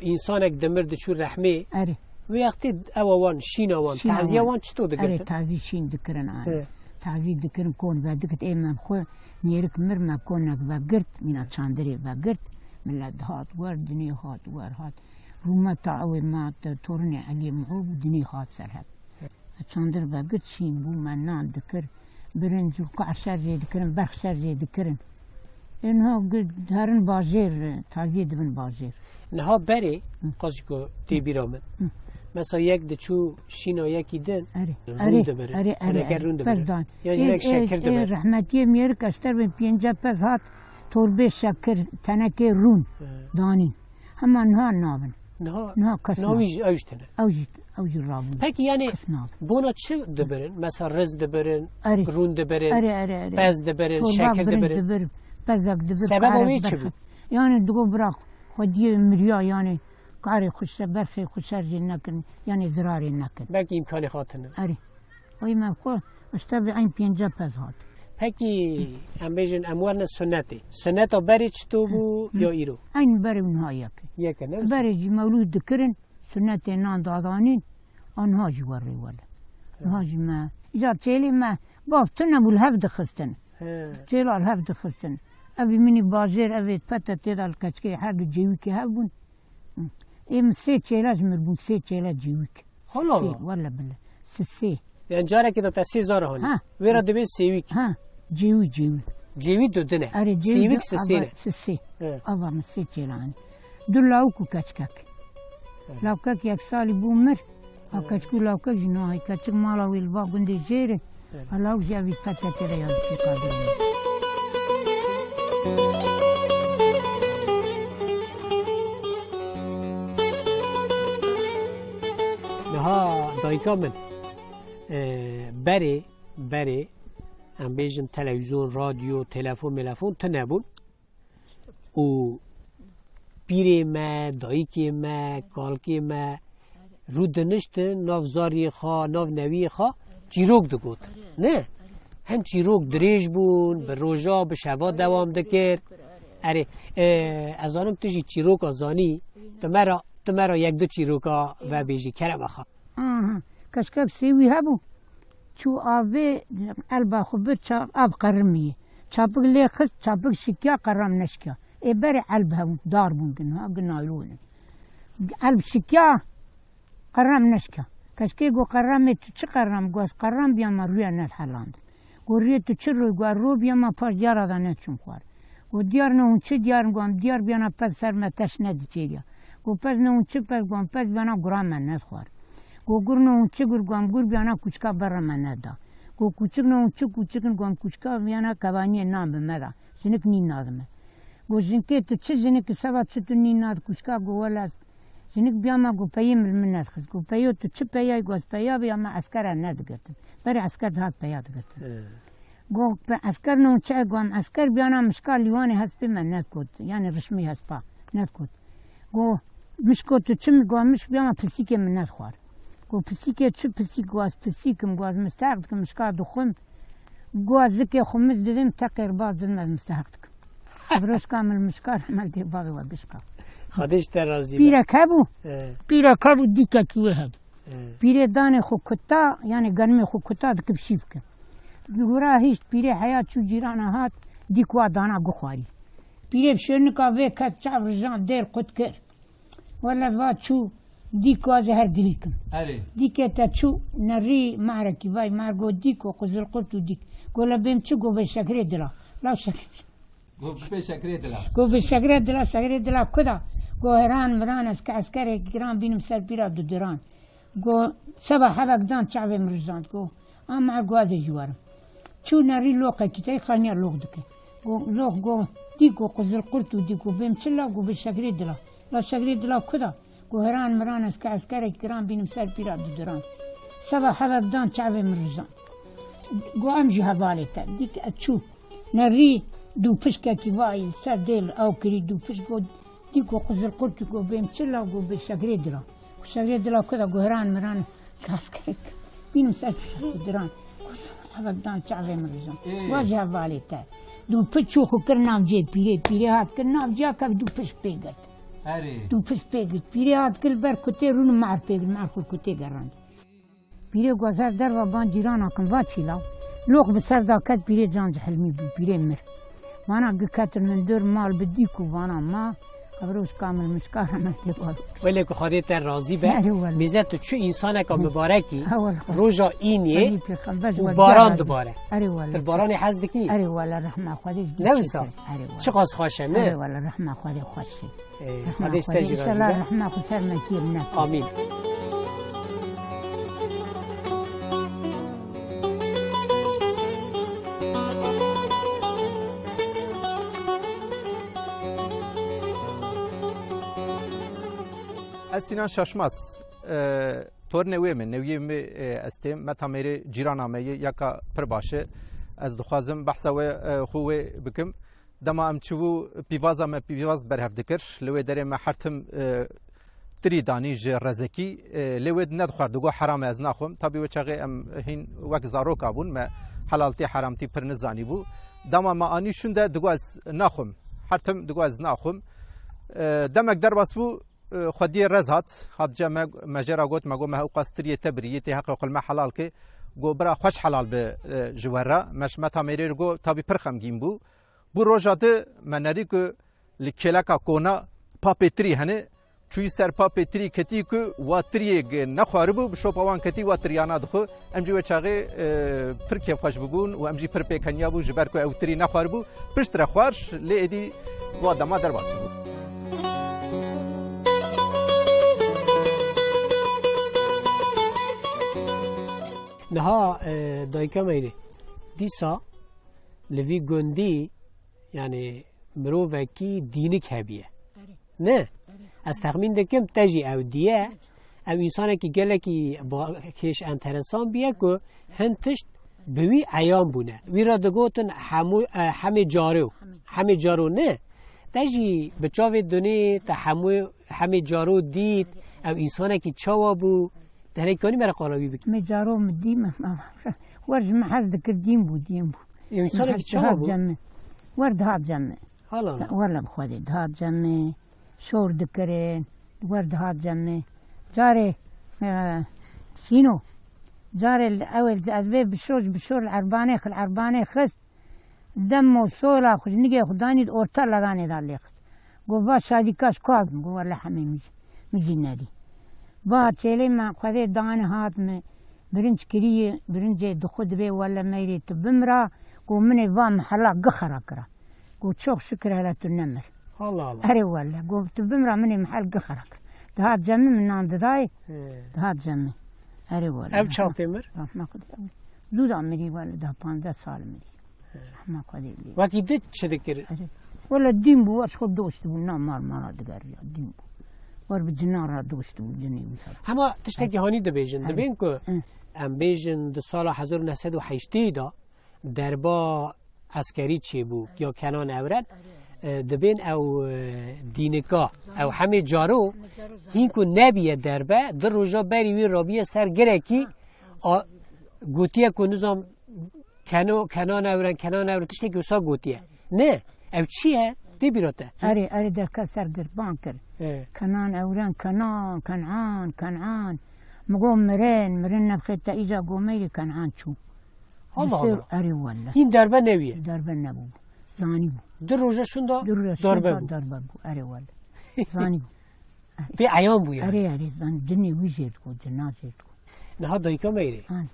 însanek dimir diçû rehmê, Erê. wê wextê ewa wan, şîna wan, Şîna taziya wan. wan çito Erê, digirin? Tazî şîn dikirin anî. Hı. Tazî dikirin kon vedikit ê me xwe nêrik mir me konek vegirt, mîna çandirê vegirt, millet hat wer, dinê hat wer hat. Rûmeta ew ê me te torinê Eliyê Miho bû, dinê hat ser hev. Çandir vegirt şîn bû, me nan dikir, birinc û kaşer jê dikirin, berxşer jê dikirin. Ê niha gi-, herin bajêr, taziyê dibin bajêr. Niha berê, Hı. qazî ku tê bîra min. Hı. Mesela yek diçû şîna yekî din, Erê, rûn erê, dibirin. erê, erê, Teneke erê. rûn Pez dibirin. dan. Ya jî Ê, nek ê, şekir ê, dibirin. Rehmetiyê Mêrik ez terbên pênce pez hat, torbê şekir, tenekê rûn, Hı. danîn. Hema niha nabin. Niha, Niha kes niha nabin. wî jî, ew jî tune. Ew jî, ew jî rabûn. Pekî, yani, Kes nabin. bona çi dibirin? Mesela riz dibirin, Erê. rûn dibirin, Erê, erê, erê. pez dibirin, Torba şekir birin dibirin. dibir, pezek dibir, Sebeba karek wê çi berxe. bû? Yani, digo bira xwediyê miriya, yani, karê xwe şe-, berxê xwe şerjê nekin, yani, zirarê nekin. Belkî îmkanê hatine. Erê. Oy me xwe, işte bi eyn pênce pez hat. Pekî, em bêjin, em werine sunnetê. Sunneta berê çito bû Hı. ya îro? Eyn berê û niha yek e. Yek e, ne wisa? Berê jî mewlûd dikirin, sunnetê nan dadanîn, a niha jî werê wele. Hı. Niha jî me, îcar çêlê me, bav tune bû li hev dixistin. Hı. Çêla li hev dixistin. Evî min î bajêr, evê pete tê de li keçikê her du cêwîkê hev bûn. Hı. Ê min sê çêla ji mir bûn, sê çêla cêwîk. Hala Sê, Allah. wele bile. Sisê. Yani carekê de te sê zar hanî. Ha. Wê re Ha. dibê sêwîk. Ha. Cêwî, cêwî. Cêwî du din e. Erê, cêwî Sêwîk du, sisê ava ne. sisê. Evet. Ava min sê çêla hanî. Du lawik û keçikek. Evet. Lawkek yek salî bû mir. A Evet. keçik û lawkek jî nahî. Keçik mala wê li va gundê jêr e. Hala ew jî evî P K K re yan çî qadin. Niha dayika min, e, berê, berê, em bêjin televîzyon, radyo, telefon, melefon tune bûn. Û pîrê me, dayikê me, kalkê me rûdiniştin nav zariyê xwe, nav newiyê xwe çîrok digot. Ne? Hem çîrok dirêj bûn, bi roja, bi şeva dewam dikir. Erê, e, ez zanim tu jî çîroka zanî, tu me ra, tu me ra yek du çîroka vebêjî, kerema xwe. Aha, keşkek sêwî hebû. Çû avê, elba xwe bir ça-, av qerimiyê. Çapik lê xist, çapik şikiya, qeram neşkiya. Ê berê elb hebûn, dar bûn gina, gi naylon in. Elb şikiya, qeram neşkiya. Keşkê got, "Qeramê tu çi qeram?" Got, "Ez qeram biyam, ma rûya ned helandim." Got, "Rûyê tu çi rûy?" Got, "Ro biyam, ma paş diyara da neçûm xwar." Got, "Diyar ne hûn çi diyar?" Got, "Em diyar biyana pez ser me teş nediçêriya." Got, "Pez ne hûn çi pez?" Got, "Em pez biyana gura me nedxwar." Got, "Gur ne hûn çi gur?" Got, "Em gur biyana kuçka berre me neda." Got, "Kuçik ne hûn çi kuçik in?" Got, "Em kuçka biyana kevaniyê nan bi me da. Jinik nîn nadi me." Got, "Jinkê tu çi jinik, seba çi tu nîn nadi kuçka?" Got, "Wela ez jinik biyama." Got, "Peyê min li min nedixist." Got, "Peyo tu çi peya?" Got, "Ez peya biyama, eskera nedigirtin. Berê esker dihat peya digirtin." He. Got, "Pe-, esker ne hûn çi?" Got, "Em esker biyana mişka lîwanê hespê me nedikot. Yanî rişmî hespa nedikot." Got, "Mişko tu çi?" Got, "Mişk biyama pisîkê min nedixwar." Got, "Pisîkê çi pisîk?" Got, "Ez pisîk im." Got, "Ez misteheq dikim mişka dixwim." Got, "Ez zikê xwe miz didim, teqê baz didim, ez misteheq dikim." Ev rojka min mişka re me dê bavê we bişka. Xwedê ji te razî be. Pîrek hebû. He. Pîrek hebû, dîkekî wê hebû. He. Pîrê danê xwe kuta, yanî genimê xwe kuta, dikip şî bike. Gura hişt, pîrê heya çû cîrana hat, dîk wa dana guxwarî. Pîrê bi şênika vê ket, çav rijan dêr qut kir. Wele va çû, dîk wa ez ê her girîkim. Erê. Dîkê te çû, nerî marekî, vay mar go dîk û qizilqurt û dîk. Go le bêm çi? Go bê şekrê dila. La şekrê. Go bê şekrê dila. Go bê şekrê dila, şekrê dila kuda? Go heran miran ez ke eskerek giran bînim ser pîra duduran. Go seba hevek dan çavê min rijand. Go ama guazê jî werim. Çû nerî loqekî tey xaniya loq dike. Go loq go dî go qizil qurt û dî go bêm çi la? Go bê şegrê dila. La şegrê dila kuda? Go heran miran ez ke eskerek giran bînim ser pîra duduran. Seba hevek dan çavê min rijand. Go em jî hevalê te. Dîk ez çû. Nerî dû pişkekî vayî ser dêl ew kirî dû pişk go Dî ku qizil qurt ku bêm çi la ku bi şegrê dila. Ku şegrê dila ku da guheran miran kaskek. Bînim ser diran. Ku hevek dan çavê min rizan. Ê. Wa ji hevalê te. Dû piç çû xwe kir navcê pîrê. Pîrê hat kir navciya kev dû piç pê girt. Erê. Dû piç pê girt. Pîrê hat kir ber kutê rûn mar pê girt. Mar xwe kutê gerand. Pîrê guazar derva ban cîrana kin va çîla. Loq bi ser da ket pîrê can cihilmî bû, pîrê mir. Vana gi ketin hundir mal bi dîk û vana ma, ev roj kamil mişka re me tê bal. Wele ku Xwedê te razî be. Erê wele. Mêze tu çi însaneka mibarekî, ha wele. Roja îniyê Xwedî pêxember ji û we baran diyar dibare. Erê wele. Tu baranê hez dikî? Erê wele, rehma Xwedê ji Ne dî wisa? Çêtir. Erê wele. Çiqas xweş e, ne? Erê wele, rehma Xwedê xweş e. Ê, Rehma Xwedê ji te Xwedê, jî razî înşallah be. Rehma xwe ser me kêm neke. Amîn. Ez Sinan Şaşmaz, e, tornê wê me, newiyê me, e, ez têm, Meta Mêrê cîrana me yê, yeka pir baş e. Ez dixwazim behsa wê, e, xwe wê bikim. Dema em çûbû pîvaza me pîvaz berhev dikir. Li wê derê me her tim, e, tirî danî ji rezekî. E, lê wê nedixwar, digot heram e, ez naxwim. Tabî wê çaxê em hîn wek zaroka bûn, me helaltî heramtî pir nizanîbû. Dema me anî şûnde digot ez naxwim. Her tim digot ez naxwim. E, demek derbas bû, e, xwediyê rez hat. Hat cem me, me jê re got, me got me ewqas tiriyê te birî, yê tê heqê xwe li me helal ke. Got bira xweş helal be, e, ji we re. Me ji Meta Mêrê re got, tabî pir xemgîn bû. Bû roja di me nerî ku li kêleka kona papê tirî hene, çûyî ser papê tirî ketî ku wa tiriyê nexwaribû, bi şopa wan ketî wa tiriyana dixwe. Em jî wê çaxê, e, pir kêfxweş bibûn û em jî pir pêkeniya bû, ji ber ku ew tirî nexwaribû, piştre xwar, lê êdî wa dema derbas bû. Niha, e, dayika me yê, dîsa li vî gundî, yani mirovekî dînik hebiye. Erê. Ne? Erê. Ez texmîn dikim te jî ew diye. Ew însanekî gelekî ba-, kêş enteresan biye ku hin tişt bi wî eyan bûne. Wî re digotin hemû, e, hemê caro. Hemê. Hemê caro ne. Te jî bi çavê dunê te hemû, hemê caro dît. Ew însanekî çawa bû? Derek kanî me re qala wî bikî. Me caro min dî me, wer ji me hez dikir, dîn bû, dîn bû. Ew însanekî çawa bû? Dihat cem me. Wer dihat cem me. Hala hala. Wele bi Xwedê dihat cem me. Şor dikirin. Wer dihat cem me. Carê, e, sîno. Carê li, ew ê ez bê bi şor, bi şor li erbanê xil, erbanê xist. Demo sola xwe ji nigê xwe danî di orta leganê de lê xist. Got, "Va şadîka ji ku hat?" Min got, "Wele hemê min jî, min jî nedî." Va çêlê me Xwedê danî hat min, birinc kirî, birincê dixwe dibê, "Wele meyrê tu bimira." Got, "Min ê va mihela gixera kira." Got, "Çok şükür hele tu nemir." Allah Allah. Erê wele. Got, "Tu bimira min ê mihel gixera kira." Dihat cem min, min nan didayê. He. Dihat cem min. Erê wele. Ev çax tê mir? Rahme Xwedê. Zû da mirî wele, da panzdeh sal mirî. Rahme Xwedê lê. Wekî di çi dikir? Erê. Wele dîn bû, wer ji xwe dost bû, na mar mara digeriya, dîn bû. Wer bi cinan re dost bû, cinê wî hebû. Hema tiştekî hanî dibêjin. Erê. Dibên ku, hı, em bêjin di sala hezar û neh sed û heştê de derba eskerî çêbû ya Kenan Ewren, e, dibên ew, e, dînika, ew hemê caro hîn ku nebiye derbe, di roja berî wî rabiye ser girekî, a, gotiye ku nizam Keno-, Kenan Ewren, Kenan Ewren tiştekî wisa gotiye. Ne, ew çi ye? Tê bîra te? Erê, erê, derket ser gir, ban kir. E. Kenan Ewren, Kenan, Kenan, Kenan. Min got mirin, mirin nebxê te îca got meyrê Kenan çû. Allah Allah. Erê wele. Hîn derbe newiye. Derbe nebû. Zanî bû. Du roja şûnda darbe bû. Darbe bû. Erê wele. Zanî bû. Pê eyan bû yani. Erê, erê, zanî. Cinê wî jê diko, cina jê diko. Niha dayika me yê. Erê.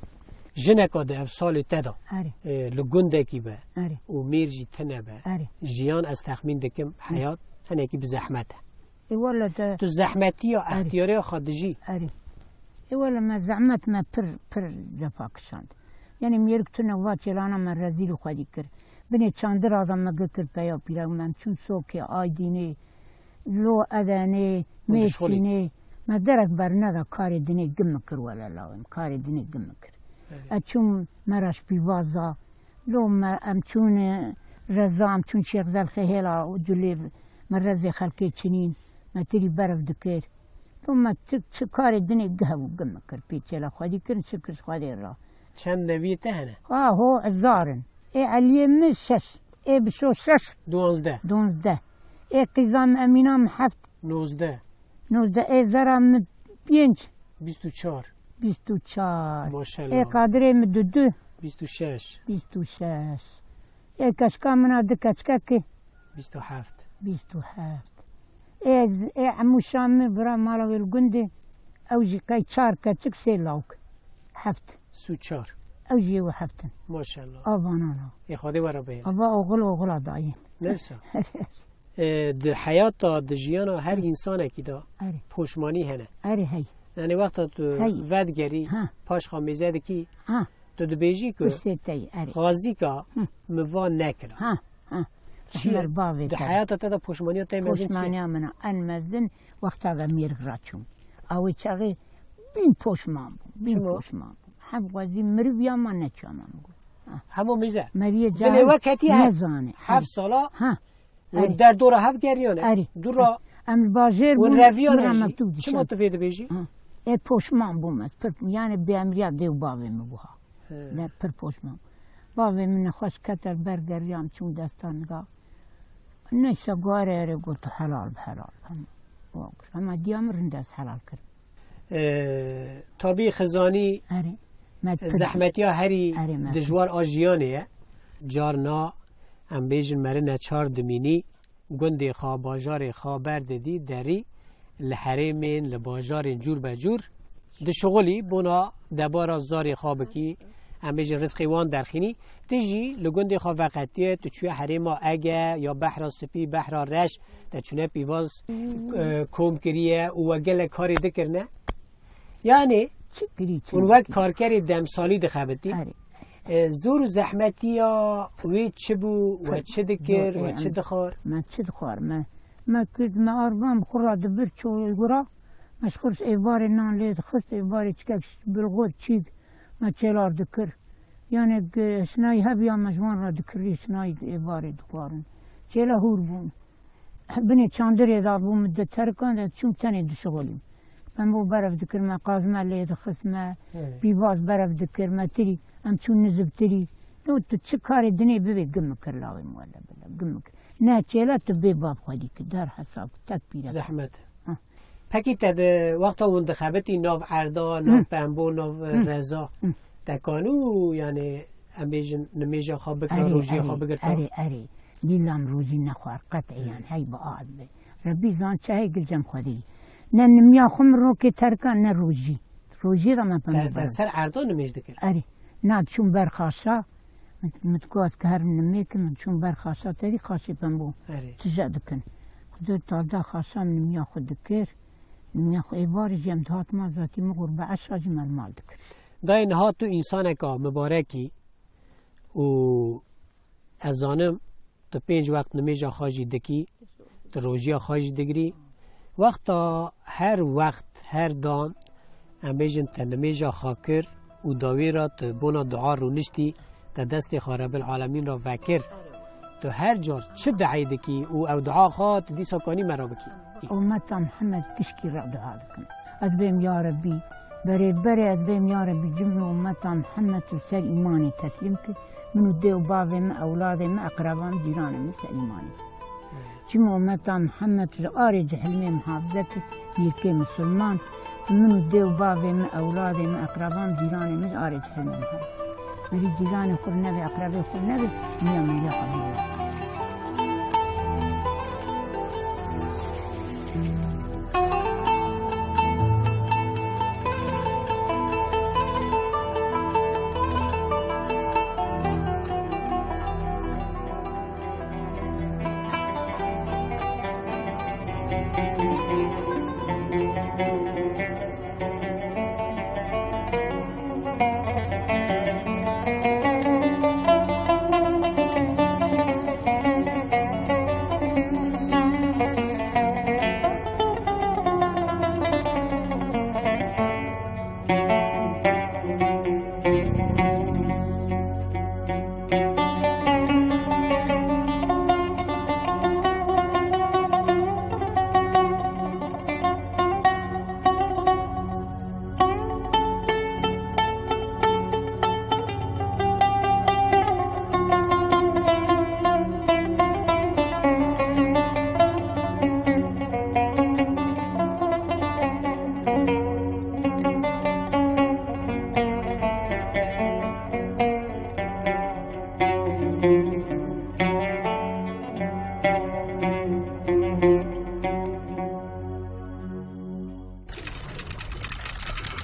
Jineka di ev salê te de, erê, e, li gundekî be, erê, û mêr jî tine be. Erê. Jiyan ez texmîn dikim, hı, heyat hinekî bi zehmet e. Ê wele te. Tu zehmetiya, erê, extiyariya xwe dijî. Erê. Ê wele me zehmet me pir, pir cefa kişand. Yani mêrik tune va çêlana me rezîl û xwedî kir. Binê çandira de me gi kir peya pîrek me. Em çûn Sokê, Aydînê, Lo Edenê, Mêrsînê. Me derek berneda karê dinê gi min kir wele lawê min. Karê dinê gi min kir. Evet. Ez çûm Meraş Pîvaza. Lo me, em çûn, e, Reza, em çûn Şêx Zelxê hêla û culê me rezê xelkê çinîn, me tirî berev dikir. Lo me çi, çi karê dinê gi hebû gi min kir, pê çêla xwedî kirin, şikir ji Xwedê re. Çend neviyê te hene? Aho, hezar in. Ê Eliyê min şeş, ê Bişo şeş. Duwazdeh. Duwazdeh. Ê qîza min Emîna min heft. Nozdeh. Nozdeh. Ê zera min pênc. Bîst û çar. Bîst û çar. Maşallah. Ê qadirê min du du. Bîst û şeş. Bîst û şeş. Ê keçka min a du keçkekî. Bîst û heft. Bîst û heft. Ê z-, ê emûşa min bira mala wê li gundê. Ew jî qey çar keçik sê lawik. Heft. Sû çar. Ew jî ê wê heft in. Maşallah. A vanan a. Ê Xwedê we re bêle. Ava oxil oxila dayê. Ne wisa? E, di heyata, di jiyana her, hı, însanekî de, erê, poşmanî hene. Erê, hey. Yani wexta tu, hey, vedigerî, ha, paşxa mêze dikî, ha, tu dibêjî ku, pirsê te ye, erê, xazîka, hı, min va nekira. Ha, ha. Çi ye? Di heyata te de poşmaniya te mezin çi ye? Poşmaniya min a en mezin wexta ge mêrik raçûm. Awê çaxê bîn poşman bûm. Bîn poşman bûm. Çima? Hem xwezî miriviya ma neçama min got. Ha. Hema mêze. Meriye cahil nezane. Heft sala. Ha. Erê. Hûn derdora hev geriyane. Erê. Dû ra. Em li bajêr bûn, reviyane jî. Çima tu vê dibêjî? Ha. Ê poşman bûm ez. Pir, yani bêemriya dê û bavê min bû ha. He. Ne pir poşman. Bavê min nexweş keter ber geriyam çûm destaniga. Neyse guare erê got helal bi helal. Hem, wa got. Ama diya min rind ez helal kirim. E, tabî xizanî, erê, me pir zehmetiya herî, erê, me pir dijwar a jiyanê ye. Carna, em bêjin, merineçar dimînî, gundê xwe, bajarê xwe berdidî, derî, li herêmên, li bajarên cûr be cûr dişixulî, bona debara zarê xwe bikî, em bêjin, rizqê wan derxînî. Tu jî li gundê xwe veqetiye, tu çûye herêma Ege ya Behra Spî, Behra Reş, te çûne pîvaz, e, kom kiriye û we gelek karê dikirine. Yani, Çi kirî, çi Hûn wek nekirî. Karkerê demsalî dixebitî. Erê. E, zor û zehmetiya wê çi bû? We Pir. Çi dikir? Zor, We e, çi em, dixwar? Me çi dixwar? Me, me kir, me arvan bi xwe re dibir ço gura. Me ji xwe êvarê nan lê dixist, êvarê çikek bilxor çîk me çêlar dikir. Yani, ge-, şinayî hebiya me ji wan re dikirî, şinayî êvarê dixwarin. Çêla hûr bûn. Binê çandirê de bû, min di terikan de çûm tenê dişixulîm. Pembo berev dikir me, qazme lê dixist me, Evet. Pîvaz berev dikir me tirî, em çûn niziktirî. No tu çi karê dinê bibê, gim kir lawê min, wele bile, gim kir. Ne çêla tu bê bab xwedî kir, der hesab, tek pîrek. Zehmet. Ha. Pekî te di wexta hûn dixebitî nav erda, nav Hı. pembo, nav Hı. reza, Hı. te kanû, yani, em bêjin, nimêja xwe bikir, Erê, rojiya erê, xwe bikir ta? Erê, erê. Dîlam rojî nexwar, qet'iyan, hey bi ahd be. Rebî zan çi hey gil cem Xwedê. Ne nimiya xwe min rokê terkan, ne rojî. Rojî re me pembo Te, te ber. Ser erda nimêj dikir? Erê. Na çûm ber xaşa, mit, mit ku ez ki herim nimê ki, min çûm ber xaşa terî xaşê pembo. Erê. Tije dikin. Xwedê tade xaşa min nimiya xwe dikir. Nimiya xwe êvarî jî em dihat mal zatî min qurbe eşa jî me li mal dikir. Dayê niha tu însaneka mibarekî û ez zanim tu pênc wext nimêja xwe jî dikî, tu rojiya xwe jî digirî. Wexta her wext, her dan, em bêjin te nimêja xwe kir û dawê re tu bona dua rûniştî, te destê xwe Rebil Alemîn re vekir. Tu her car çi duayê dikî û ew dua xwe tu dîsa kanî me re bikî. Ummeta Mihemed gişkî re dua dikim. Ez bêm ya Rebî, berê berê ez bêm ya Rebî, cimrî ummeta Mihemed tu ser îmanê teslîm kir, min û dê û bavê min, ewladê min, eqreba min, cîranê min ser îmanê. Çima ummeta Mihemed ji arê cehilmê muhafize kir, yekê misilman, min û dê û bavê min, ewladê min, eqreba min, cîranê min ji arê cehilmê muhafize. Merî cîranê xwe nebe, eqrebê xwe nebe, niya meriya qebûl nebe.